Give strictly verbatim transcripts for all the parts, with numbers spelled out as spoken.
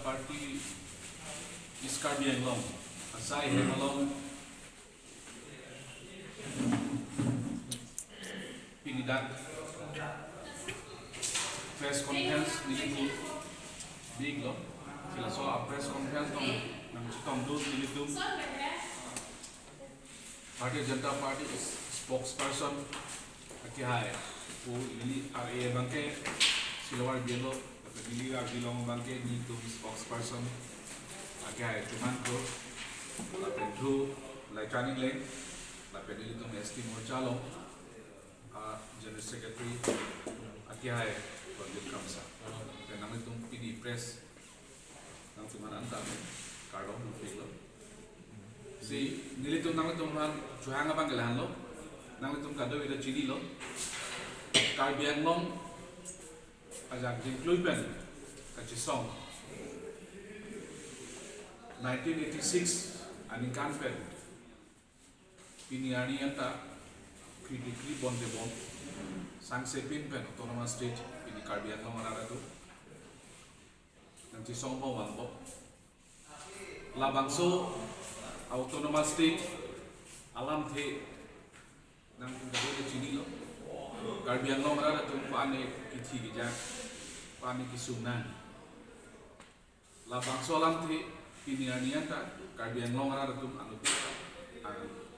Party East Karbi Anglong asai hem along pini dak press conference nelitum big lo. Sila so a press conference along nangchetongdun nelitum Bharatiya Janata Party spokesperson akehai pu ili R A abangke silawar belo, lapen ili arjulong abangke nelitum spokesperson akehai Chuman Kro, lapen thu Laichan Engleng, lapen nelitum S T Morcha along a General Secretary akehai Ranjit Kramsa. Lapen nanglitum pini press nangtuman anta kardom nangpilo. Si nelitum nanglitum aphan chohang abangke lahenlo. Nanglitum kadokave ta chinilo. Karbi Anglong ajak dingklui pen kachesong nineteen eighty-six aningkan pen pini arni anta kri dikri bon debon sangsepin pen Autonomous State pini Karbi Anglong arat atum nangchesong bom vangpo. Labangso Autonomous State alamthe nangtum kadokave ta chinilo. Karbi Anglong arat atum ko-an kithi kejak, ko-an kesung nang. Labangso alamthe pini arni anta Karbi Anglong arat atum anut, ah,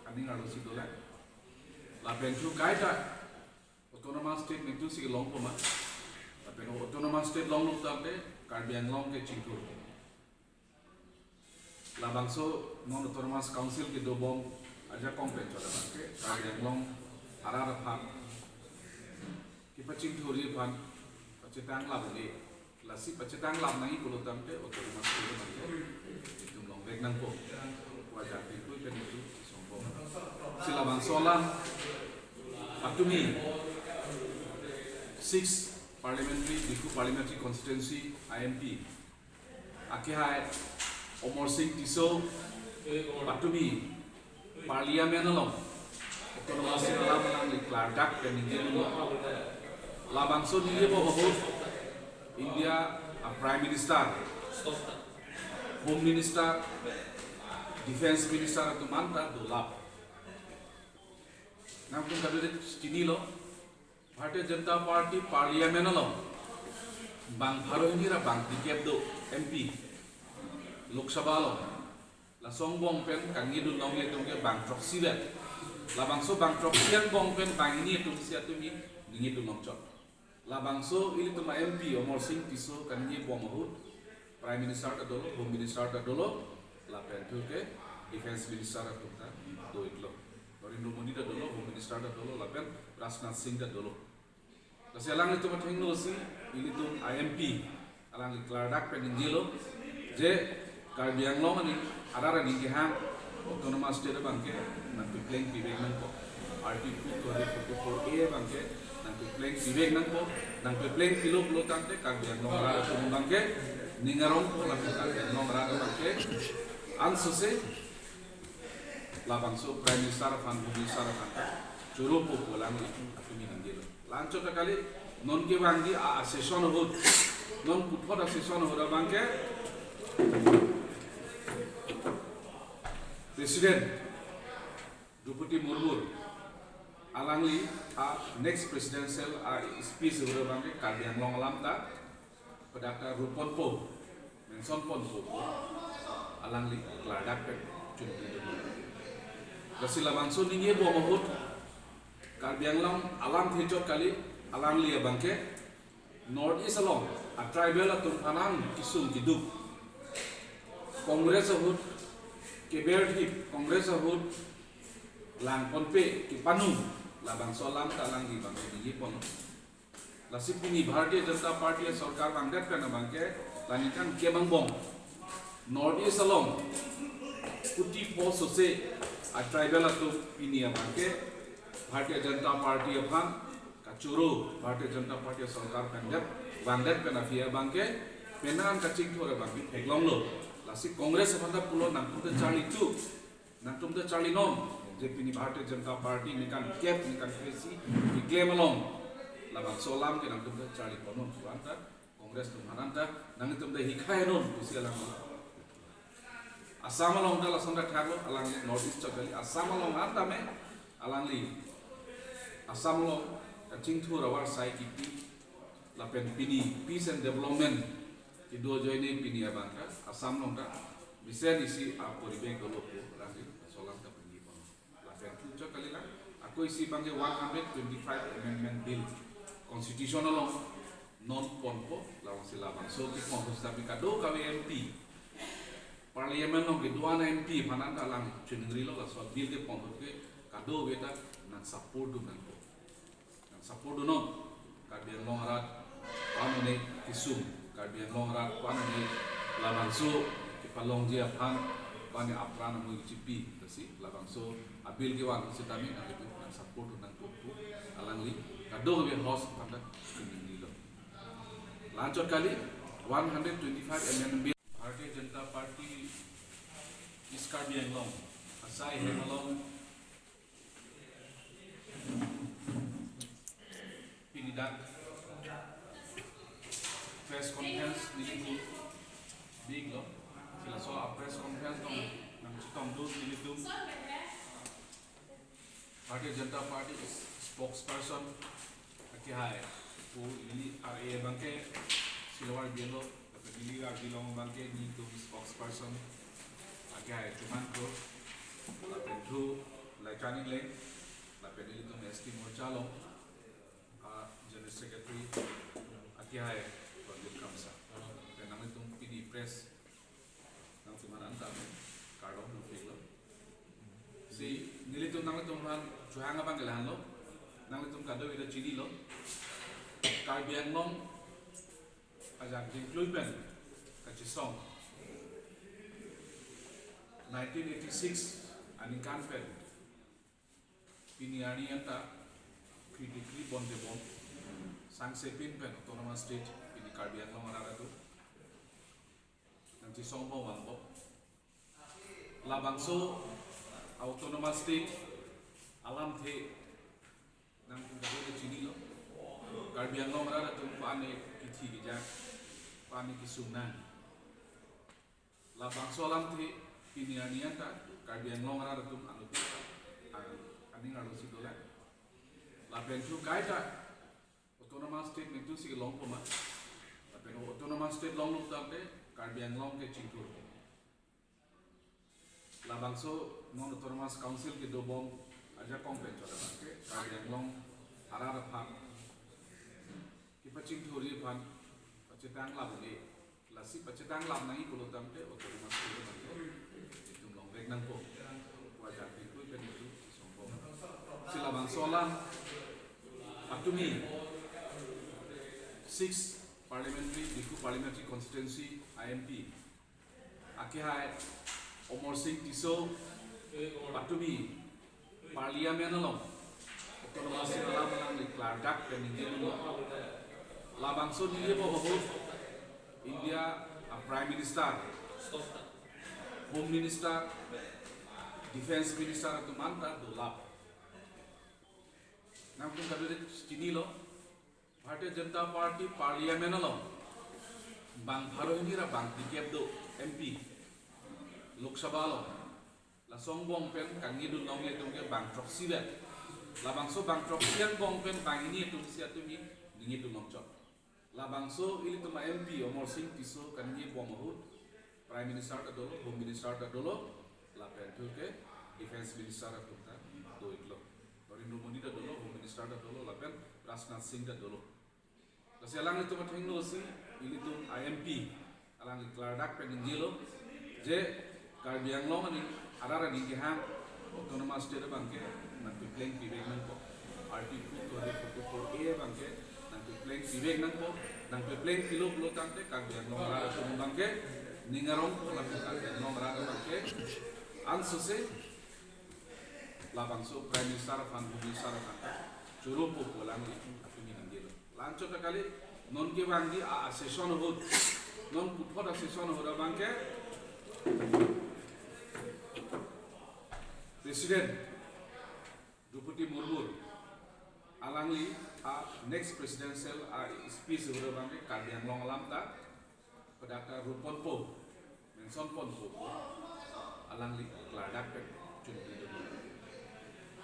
aning arlosi dolang. Lapen thu kaita Autonomous State nelitum si longpo ma. Lapen Autonomous State longlo tangte Karbi Anglong ke chingthur. Labangso non Autonomous Council kedobom ajakong pen chot abangke Karbi Anglong arat aphan kepachingthurji aphan pachetang lap un-e. Lasi pachetang lap nangji pulo tangte Autonomous State abangke itum longvek nangpo. Wajah pintu itum itum songpo. Si labangso alam patumi six Parliamentary, Diphu Parliamentary Constituency I M P akehai Amarsing Tisso patumi Parliament along Autonomous State alam alangli klardak pen ningjelo. Labangso ningjebom ahut India a Prime Minister, Home Minister, Defence Minister atum anta dolap. Nangtum kadokave ta chinilo. Bharatiya Janata Party Parliament along bang pharo hini ra bang dikep do M P Lok Sabha along. Laso angbong pen kaningjedun longji atum ke bang throksi vet. Labangso bang throksi angbong pen bang hini atum si atum ningjedun longchot. Labangso ilitum a M P Amarsing Tisso kaningjebom ahut Prime Minister ta dolo, Home Minister ta dolo, lapen thu ke Defence Minister atum ta do-iklo. Narendra Modi ta dolo, Home Minister ta dolo, lapen Rajnath Singh ta dolo. Lasi alanglitum athengno si ilitum a M P alangli klardak pen ningjelo je Karbi Anglong aning arat aning kehang Autonomous State abangke nangpepleng pivek nangpo. Article two hundred forty-four A abangke nangpepleng pivek nangpo. Nangpepleng pilo pulo tangte Karbi Anglong arat atum abangke ning arongpo, lapen Karbi Anglong arat abangke ansose labangso Prime Minister aphan, Home Minister aphan choropo pu alangli atum ningjelo. La-anchot ta kali, non kevangji a, a session ahut, non puthot a session ahut abangke President Droupadi Murmu alangli a next presidential a speech ahut abangke Karbi Anglong alam ta pada ta ruponpo, mention ponpo pu alangli klardak pen chunpidun. Lasi labangso ningjebom ahut Karbi Anglong alamthe chot kali, alangli abangke North East along a tribal atum aphan kesung keduk, Congress ahut keber thip, Congress ahut langponpe, kepanung, labangso alam ta alangli abangke ningjeponlo. Lasi pini Bharatiya Janata Party asorkar vangdet pen abangke la ningkan kep angbong North East along kuti pho sose a tribal atum pini abangke Bharatiya Janata Party aphan kachoro, Bharatiya Janata Party asorkar vangdet, vangdet pen aphi abangke penang kachingthur abangke theklonglo. Lasi Congress aphan ta pulo, nangtum ta charli thu, nangtum ta charli non, je pini Bharatiya Janata Party ningkan kep, ningkan kre-isi keklem along labangso alam ke nangtum ta charli ponnon pu anta Congress atum aphan anta nanglitum ta hikhai non pusi alang. Assam along ta lason ta thaklo, alangli North East chot kali, Assam along anta me alangli Assam along kachingthur avar sai kipi lapen pini peace and development kedo ajoine pini abang ta Assam along ta mesen isi aporibek dolo pu alangli laso alam ta pini pon. Lapen thu chot kalilang, ako isi abangke one hundred twenty-five Amendment Bill Constitution along non ponpo, lapusi labangso kepon ahut sitame kadokave M P, Parliament along kedo-an M P aphan anta alang chiningrilo, laso bill kepon ahut ke kadokave ta nang support dun nangpo. Nang support dun non. Karbi Anglong arat ko-an un-e kesung, Karbi Anglong arat ko-an un-e labangso kepalongji aphan ko-an un-e apran amui chipi, lasi labangso abill kevang sitame nanglitum nang support dun nangpo pu alangli kadokave house aphan ta chiningrilo. La-an chot kali, one hundred twenty-five Amendment Bill, Bharatiya Janata Party East Karbi Anglong asai hem along pini dak press conference nelitum binglo. Si laso a-press conference along nangchetongdun nelitum Bharatiya Janata Party spokesperson akehai pu neli R A abangke silawar bielo, lapen neli R D along abangke nelitum spokesperson akehai Chuman Kro, lapen thu Laichan Engleng, lapen nelitum S T Morcha along a General Secretary akehai Ranjit Kramsa. Lapen nanglitum pini press nangtumphan anta kardom nangpiklo. Si nelitum nanglitum aphan chohang abangke lahenlo. Nanglitum kadokave ta chinilo. Karbi Anglong ajak jingklui pen kachesong nineteen eighty-six aningkan pen pini arni anta kri dikri bonde bom sangse pin pen Autonomous State pini Karbi Anglong arat atum nangchesong bom vangbom. Labangso Autonomous State alamthe nangtum kadokave ta chinilo. Karbi Anglong arat atum ko-an un-e kithi kejak, ko-an un-e kesung nang. Labangso alamthe pini arni anta Karbi Anglong arat atum anut an-, aning arlosi dolang. Lapen thu kaita Autonomous State nelitum si longpo ma. Lapen Autonomous State longlo tangte Karbi Anglong ke chingthur. Labangso non Autonomous Council kedobom ajakong pen chot abangke Karbi Anglong arat aphan kepachingthurji aphan pachetang lap un-e. Lasi pachetang lap nangji pulo tangte Autonomous State abangke itum longvek nangpo. Wajar tingkui pen itum sombong. Si labangso alam patumi six Parliamentary, Diphu Parliamentary Constituency a M P akehai Amarsing Tisso patumi Parliament along Autonomous State alam alangli klardak pen ningjedunlo. Labangso ningjebom ahut India a Prime Minister, Home Minister, Defence Minister atum anta dolap. Nangtum kadokave ta chinilo. Bharatiya Janata Party Parliament along bang pharo hini ra bang tikep do M P Lok Sabha along. Laso angbong pen kaningjedun longle atum ke bang throksi vet. Labangso bang throksi angbong pen bang hini atum si atum ningjedun longchot. Labangso ilitum a M P Amarsing Tisso kaningjebom ahut Prime Minister ta dolo, Home Minister ta dolo, lapen thu ke Defence Minister atum ta do-iklo. Narendra Modi ta dolo, Home Minister ta dolo, lapen Rajnath Singh ta dolo. Lasi alanglitum athengno si ilitum a M P alangli klardak pen ningjelo je Karbi Anglong aning arat aning kehang Autonomous State abangke nangpepleng pivek nangpo. Article two hundred forty-four A abangke nangpepleng pivek nangpo. Nangpepleng pilo pulo tangte Karbi Anglong arat atum abangke ning arongpo, lapen Karbi Anglong arat abangke ansose labangso Prime Minister aphan, Home Minister aphan ta choropo pu alangli atum ningjelo. La-an chot kali, non kevangji a, a session ahut, non puthot a session ahut abangke President Droupadi Murmu Alangli a next presidential a speech ahut abangke Karbi Anglong alam ta pada ta ru ponpo, mention ponpo, alangli klardak pen chunpi do.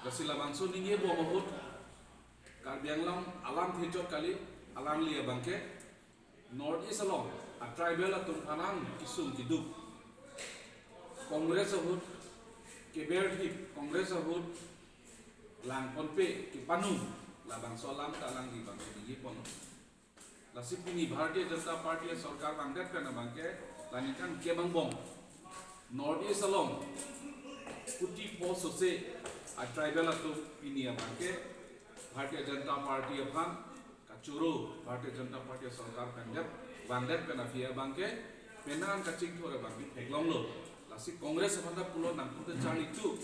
Lasi labangso ningje bom ahut Karbi Anglong alamthe chot kali, alangli abangke North East along a tribal atum aphan an kesung keduk, Congress ahut keber thip, Congress ahut lang ponpe kepanu, labangso alam ta alangli abangke ningje pon. Lasi pini Bharatiya Janata Party asorkar vangdet pen abangke la ningkan kep angbong North East along kuti pho sose a tribal atum pini abangke Bharatiya Janata Party aphan kachoro, Bharatiya Janata Party asorkar vangdet, vangdet pen aphi abangke penang kachingthur abangke theklonglo. Lasi Congress aphan ta pulo, nangtum ta charli tu,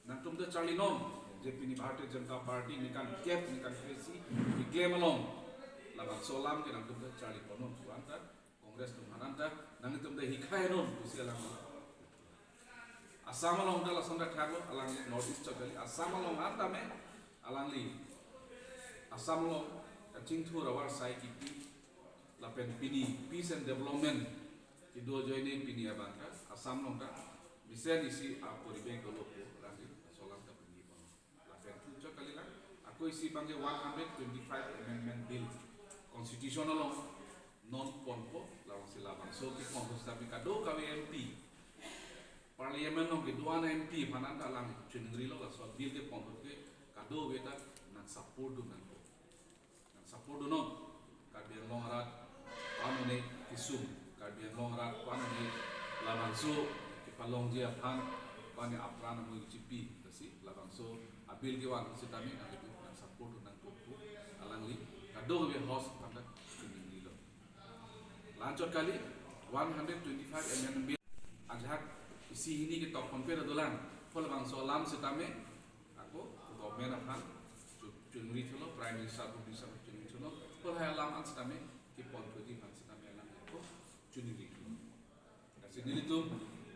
nangtum ta charli non, je pini Bharatiya Janata Party ningkan kep, ningkan kre-isi keklem along labangso alam ke nangtum ta charli pon non pu anta Congress atum aphan anta nangtum ta hikhai non pusi alam. Assam along ta lason ta thaklo, alangli North East chot kali, Assam along an tame alangli Assam along kachingthur avarsai kipi lapen pini peace and development kedo ajoine pini abangke Assam along ta mesen isi a poribek dolo pu alangli laso alam ta pini pon. Lapen thu chot kalilang, ako isi abangke one hundred twenty-five Amendment Bill Constitution along non ponpo, labangsi labangso kepon ahut sitame kadokave M P, Parliament along kedo-an M P aphan anta alang chiningrilo, laso bill kepon ahut ke kadokave ta nang support dun nangpo. Nang support dun non. Karbi Anglong arat, ko-an ne kesung, Karbi Anglong arat, ko-an ne labangso kepalongji aphan, ko-an ne apran amui chipi, lasi labangso a bill kevan sitame nang itu nang support dun nangpo pu alangli kadokave house aphan ta chiningrilo. La-an chot kali, one hundred twenty-five Amendment Bill ajahak isi hini ketok ponpe ra dolang, pu labangso alam sitame ako government aphan chu-, chiningri thulo, Prime Minister, Prime Minister chiningri thulo, pu lahai alam an sitame kepon thuji aphan sitame alang ako chiningri thulo. Lasi nelitum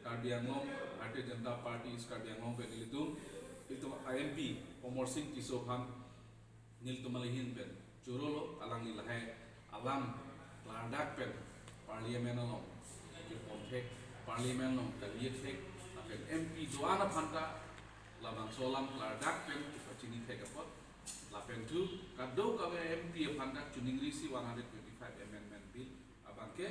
Karbi Anglong, Bharatiya Janata Party East Karbi Anglong pen nelitum, ilitum a M P Amarsing Tisso aphan nelitum ahin pen chorolo, alangli lahai alam klardak pen Parliament along kepon thek, Parliament along kali thek, lapen M P do-an aphan ta labangso alam klardak pen kepachini thek apot, lapen thu kadokave M P aphan ta chiningrisi one hundred twenty-five Amendment Bill abangke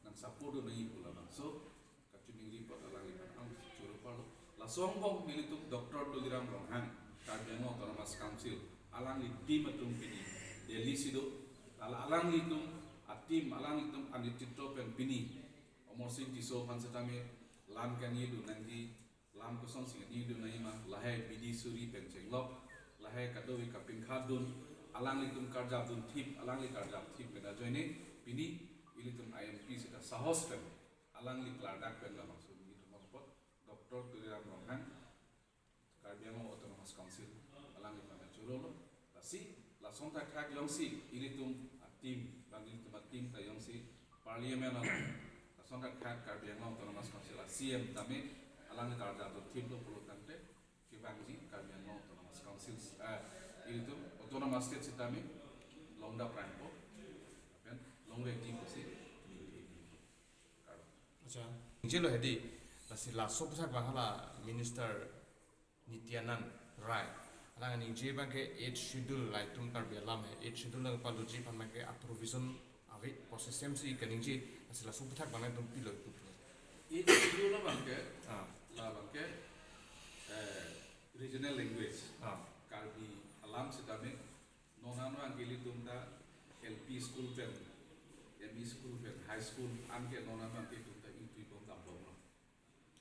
nang support dun nangji pu labangso kachiningri apot alangli aphan ang choro parlo. Laso angbong nelitum Doctor Tuliram Ronghang, Karbi Anglong Autonomous Council, alangli team atum pini Delhi si do, ala-, alanglitum a team, alanglitum anititro pen pini Amarsing Tisso aphan sitame lam kangni dun nangji, lam kosonsi kangni dun nangji ma, lahai bidi suri pen chenglok, lahai kadokave kapinkha dun, alanglitum karjap dun thip, alangli karjap thip pen ajoine pini ilitum a M P sita sahos pen alangli klardak pen labangso nelitum apot Doctor Tuliram Ronghang, Karbi Anglong Autonomous Council, alangli aphan chorolo. Lasi lason thakthak jongsi ilitum a team, bang ilitum a team ta jongsi Parliament along, lason thakthak Karbi Anglong Autonomous Council a C M tame alangli karjap dun thiplo pulo tangte, kevangji Karbi Anglong Autonomous Council, eh, ilitum Autonomous State sitame longdap rangpo, lapen longvekji pusi ningje. Kardom. Acha. Ningjelo hedi, lasi laso aphuthak abang hala Minister Nityanand Rai, alang ningje abangke Eighth Schedule, la itum Karbi alam he, Eighth Schedule nangpaluji aphan abangke a provision ave pu system si kaningje, lasi laso aphuthak abang itum pilo itum. Eighth Schedule abangke, ah, labangke, eh, regional language. Ah. Karbi alam sitame non an abangke ilitum ta L P school pen, M E school pen, high school anke non an abangke itum ta ingtui bom dam bomlo.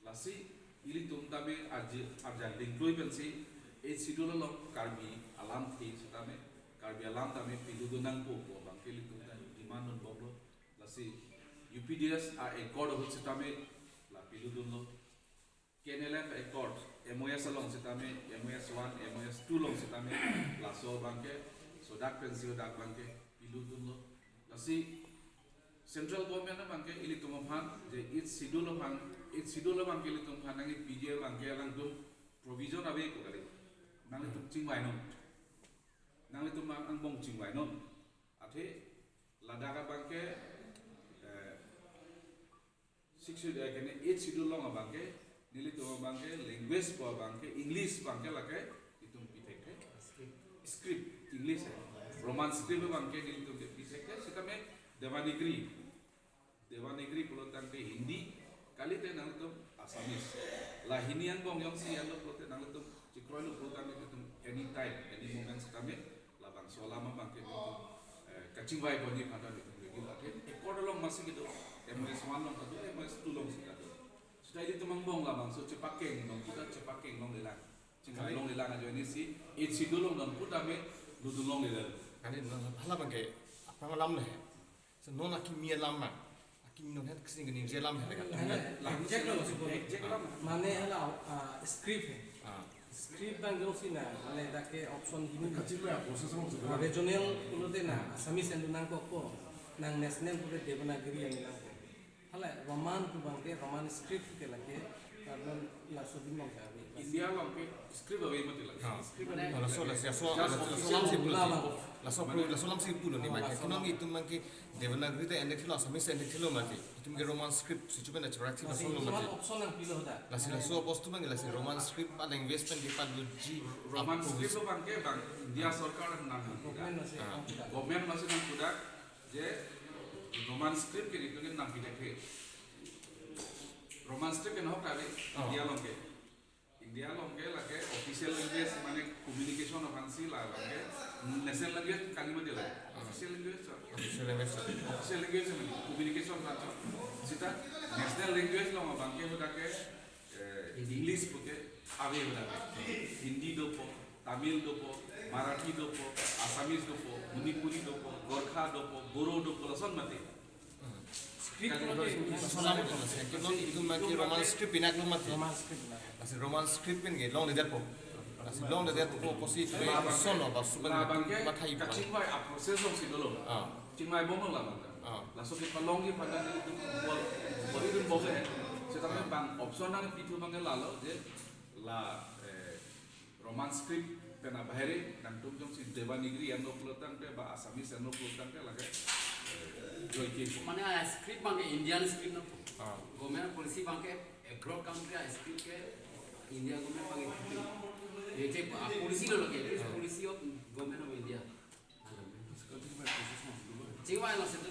Lasi ilitum tame aji-, arjan dingklui pensi Eighth Schedule along Karbi alamthe sitame, Karbi alam tame pilu dun nangpo pu abangke ilitum ta demand dun bomlo. Lasi U P D S a accord ahut sitame la pilu dunlo. K N L F accord, M O S along sitame, M O S one, M O S two along sitame, laso abangke sodak pensi hadak abangke pilu dunlo. Lasi Central Government abangke ilitum aphan, je Eighth Schedule aphan, Eighth Schedule abangke ilitum aphan nangkepiji abangke alangtum provision ave pu kali. Nanglitum chingvai non. Nanglitum ang angbong chingvainon. Athe ladak abangke, eh, six schedule, eh, kene eight schedule along abangke, nelitum abangke language pu abangke English abangke lake itum pi thekthe. Script English, eh, Roman script abangke nelitum ke pi thekthe. Sitame Devanagari, Devanagari pulo tangte Hindi, kalite nanglitum Assamese. La hini angbong jongsi alo pulote nanglitum chekroilo pulo tangte itum anytime, any moment sitame labangso alam abangke itum, eh, kachingvai ponji aphan ta itum ready lake. Accord along masi kedo, M O S one along kedo, M O S two alongsi kedo. Sita ilitum angbong labangso chepakeng, nonputa chepakeng longlelang. Chingvai longlelang ajoine si, eight schedule along nonputa me ludun longlelang. Kali non hala abangke aphrang alam le. So non akimi alam ma. Akimi non het kesini gini je alam het kan. Hala, exact lo, exact lo. Mane hala, ah, script hai. Ah. Script abang jongsi na, mane dak ke option hini. Kachingvai process along si. Ah, regional pulote na, Assamese an nangkokpo, nang national pulote Devanagari an nangkok. Hala Roman pu abangke, Roman script ke lake, karena laso abang along ave. India along ke script ave mati lake. Ah. Script ave. Laso, laso, laso, just laso official alam si pulo. Laso, laso alam si pulo ni, oh, mane laso keno alam. Itum abangke Devanagari ta endek thilo, Assamese endek thilo mati. Itum ke Roman script si chupen na chorak si. Masi laso lo mati. Roman option nangpilo da. Lasi laso apos tu abangke lasi Roman script a language pen di pan duji. Roman script abangke bang India sorkar nang. Government masi, ah, nangpudak. Government masi nangpudak je Roman script ke itum ke nangpi thekthe. Roman script ke nahok tadi, ah, India along ke. India along ke lake official language mane communication aphansi la lake national language kali mati la. Official language, sir. Official language, sir. Official language mane communication aphan, sir. Sita national language along abangke hadak ke, eh, Hindi. English puke ave hadak ke. Hindi dopo, Tamil dopo, Marathi dopo, Assamese dopo, Manipuri dopo, Gorkha dopo, Boro dopo, lason mati. Script. Laso alam ko, lasi itum abangke Roman script pinak lo mati. Roman script na. Lasi Roman script pen ke longledetpo. Lasi longledetpo pusi itum sono ba suban labangke mathai pa. Kachingvai a process along si dolo. Ah. Chingvai bomlo labangke. Ah. Laso kepalongji aphan ta itum bol, bol itum bomlo he. Sitame bang option nangpithu abangke lalo je la, eh, Roman script pen abahere, nangtum jongsi Devanagari anlo pulo tangte ba Assamese anlo pulo tangte lake, eh, joike. Mane a script abangke Indian script no. Ah. Government policy abangke abroad country a script ke India government abangke. Ye je a policy lo lake, ah, policy of Government of India. Chingvai lo si.